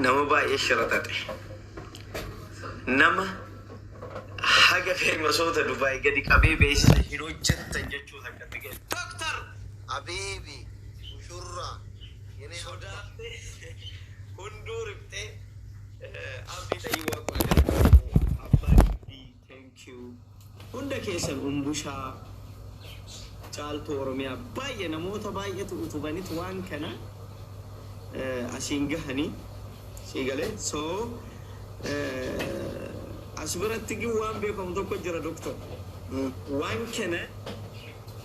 Nama baay'ee shira xaxe. Nama haga feemasoota Dubaay gadi qabee beeksisa hin hojjettan jechuu takkatti ga'e. Doktar! Habibi, mushurraa, የኔ Sodaattee hunduu riftee abdii ta'ii waaqa galatoomuu abbaa dubbii, thank you. Hunda keessan umbushaa caaltuu Oromiyaa baay'ee namoota baay'eetu utubanitu waan kana asiin gahanii sii galee. So as biratti gin waan beekamu tokko jira, doktor. Waan kana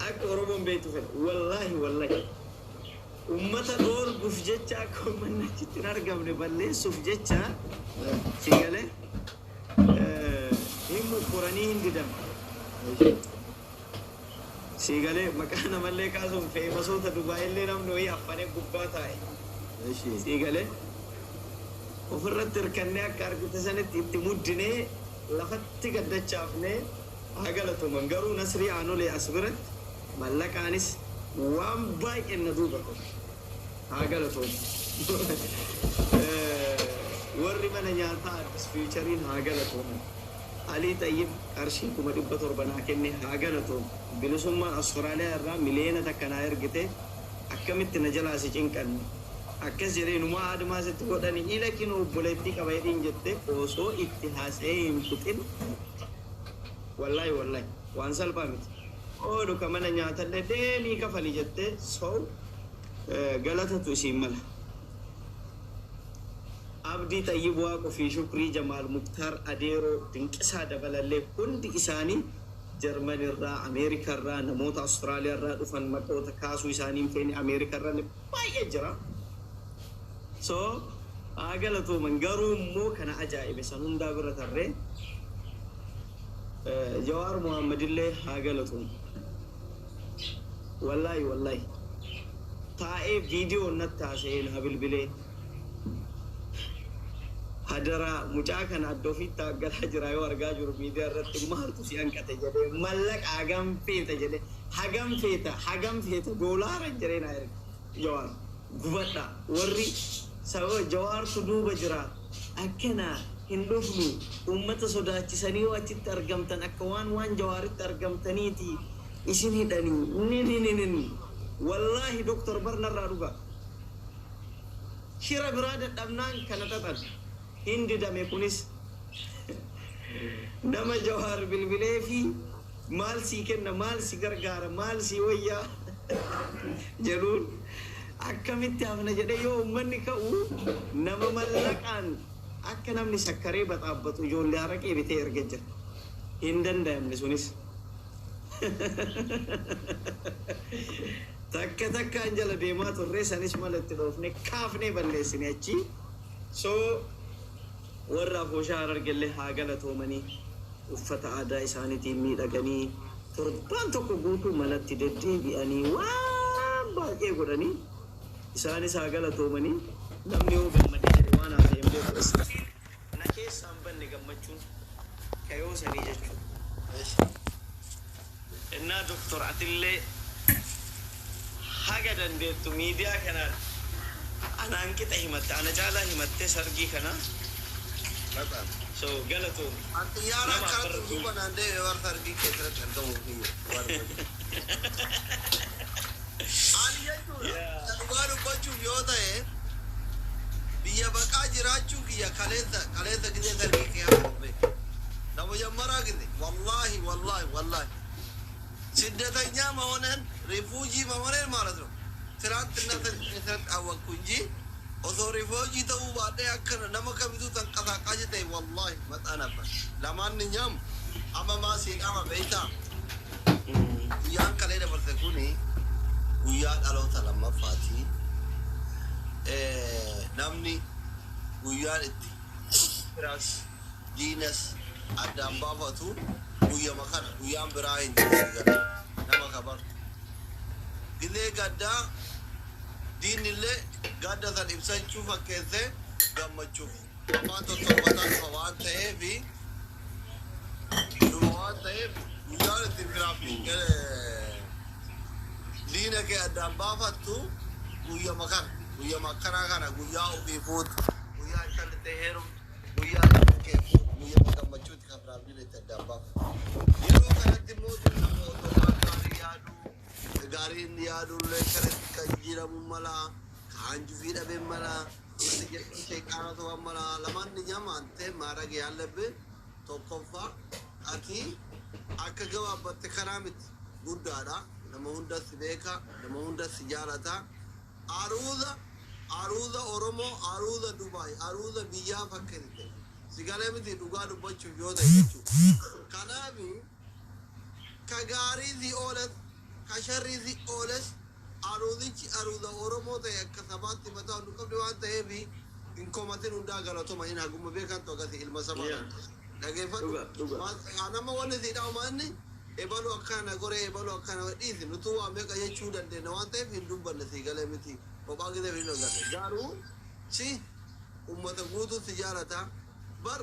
akka Oromoon beektu fedha. Wallaahi, wallaahi, ummata dhoorguuf jecha, akka uummanni achitti hin argamne balleessuuf jecha, sii galee, hin mukkuranii hin didan. Sii galee, maqaa namallee kaasuun feemasoota Dubaayillee namni wayii affanee gubbaa taa'e. Sii galee, ofirratti hirkannee akka argite sanitti itti muddinee lafatti gaddachaafnee haa galatoman. Garuu Nasrii Aanolee as biratti mallaqaanis waan baay'een na duuba qabu. Haa galatoomu. Warri mana nyaataa Addis Fiichariin haa galatooman. Alii Xayyib qarshii 700,000 naa kenne, haa galatoomu. Bilisummaan Awustiraaliyaa irraa 1 miliyoona naa ergite, akkamitti na jalaa si cinqanne. Akkas jedhee numaa admaasitti godhani ila kinoo obboleettii qaba jedhiin jette osoo itti haasa'ee hin fixin. Wallaahi, wallaahi, waan salphaa miti. Oolu ka mana nyaatallee deemii kafali jettee. So galatatu isiin mala. Abdii Xayyib Waaqoo fi Shukrii Jamaal Muktaar Adeeroo Dinqisaa dabalallee hundi isaanii Jarman irraa, Ameerikaa irraa, namoota Awustiraaliyaa irraa dhufan maqoota kaasuu isaanii hin feene, Ameerikaa irraa baay'ee jira. So haa galatooman. Garuu immoo kana ajaa'ibe san hundaa bira tarree Jawaar Muhammad illee haa galatoomu. Wallaahi, wallaahi, taa'ee viidiyoo natti haasa'ee na bilbilee, hadaraa mucaa kana adda ofiitti aggalaa jira yoo argaa jiru miidiyaa irratti, maaltu si hanqate jedhee, mallaqa hagam feeta jedhee, hagam feeta, hagam feeta, doolaara jedhee naa erge. Jawaar gubadha. Warri sababa Jawaartu duuba jira akkana hin dhufnu, ummata sodaachisanii yoo achitti argamtan akka waan Jawaaritti argamtaniiti isin hidhanii ni ni ni ni. Wallaahi doktor barnarraa dhugaa shira biraa dadhabnaan kana xaxan hin didame. Kunis nama Jawaar bilbilee fi maal sii kenna, maal si gargaara, maal si wayyaa jedhuun akkamitti hafna jedhee yoo uummanni ka'u, nama mallaqaan akka namni sakkaree baxaabbatu ijoollee haraqee bitee erga jira. Hin danda'amne. Sunis takka takkaan jala deemaa turre. Sanis mala itti dhoofne kaafnee balleessine achi. So warra afooshaa Harargellee haa galatoomanii. Uffata aadaa isaaniitiin miidhaganii torbaan tokko guutuu manatti deddeebi'anii waan baay'ee godhanii, isaanis haa galatoomanii. Namni yoo gammadee jedhe waan haasa'e hin beeku. Still na keessaa hin banne gammachuun kayoo sanii jechuudha. Innaa doktor, atillee haga dandeettu miidiyaa kanaan anaan qixa himatte, ana caalaa himattee sargii kana. በጣም So galatoomi. An xiyyaara Nama akkanatti afar duuba naan deeme war sargii keessatti argamuuf kiyya. Ani jechuudha. Dhugaa dubbachuuf yoo ta'e, biyya baqaa jiraachuu kiyya kaleessa kaleessa gisee sargii kiyya qophee. ለመጀመሪያ ጊዜ ወላሂ ወላሂ ወላሂ ስደተኛ መሆኔን፣ refugee መሆኔን ማለት ነው። ትናንትና ሰርግ አወቅኩ እንጂ osoo refugee ta'uu baadhee akka nama kamitu ተንቀሳቃሽ ta'e ወላሂ መጣ ነበር። ለማንኛውም amma ሲቃማ beektaa, guyyaan kalee dabarse kuni guyyaa dhaloota lammaffaati. Namni guyyaan itti firaas diinas addaan baafatu guyyama kana, guyyaan biraa hin jiru nama kabartu. Gilee gaddaa diinillee gadda san ibsachuu fakkeessee gammachuuf afaan tottolfataa dhufa waan ta'eefi, dhuma waan ta'eef guyyaan itti firaaf diina kee addaan baafattu guyyama kana, guyyama akkanaa kana, guyyaa ofii fuutu guyyaa keessa lixee heerumtu, guyyaa ilmi kee fuudhu, guyyaa gammachuutti kan Biraazil itti addaan baafu. Yeroo kanatti immoo nama otoo waan gaarii yaaduu, gaariin yaadullee sharitti kan jijjiiramu mala, kaan jufii dhabee mala, itti jedhu sheeqaana ta'uu mala. Lamaan ni nyamaante maarage yaallabbe. Tokkoffaa, ati akka gabaabbatte kanaa miti, guddaadha. Nama hunda si beeka, nama hunda si jaalata. Aruuza, aruuza Oromoo, aruuza Dubaay, aruuza biyyaa fakkeessite. Si galee miti? Dhugaa dubbachuuf yoo ta'e jechuudha. Kanaafi ka gaarii si ooles, ka sharrii si ooles, aruuzichi aruuza Oromoo ta'e akka sabaatti mataa hundu qabdi waan ta'eef hin komatin. Hundaa galatoma hin haguma beekantu akkasii ilma sabaa. Dhageeffadhu. Dhuga, dhuga. Nama wanni si dhahu inni ebalu akkana goree, ebalu akkana dhiisi. Nutuu waa meeqa jechuu dandeenya waan ta'eef hin dubbanne. Si galee miti? Kophaa gisee hin hojjate, garuu si ummata guutuu si jaalata bar.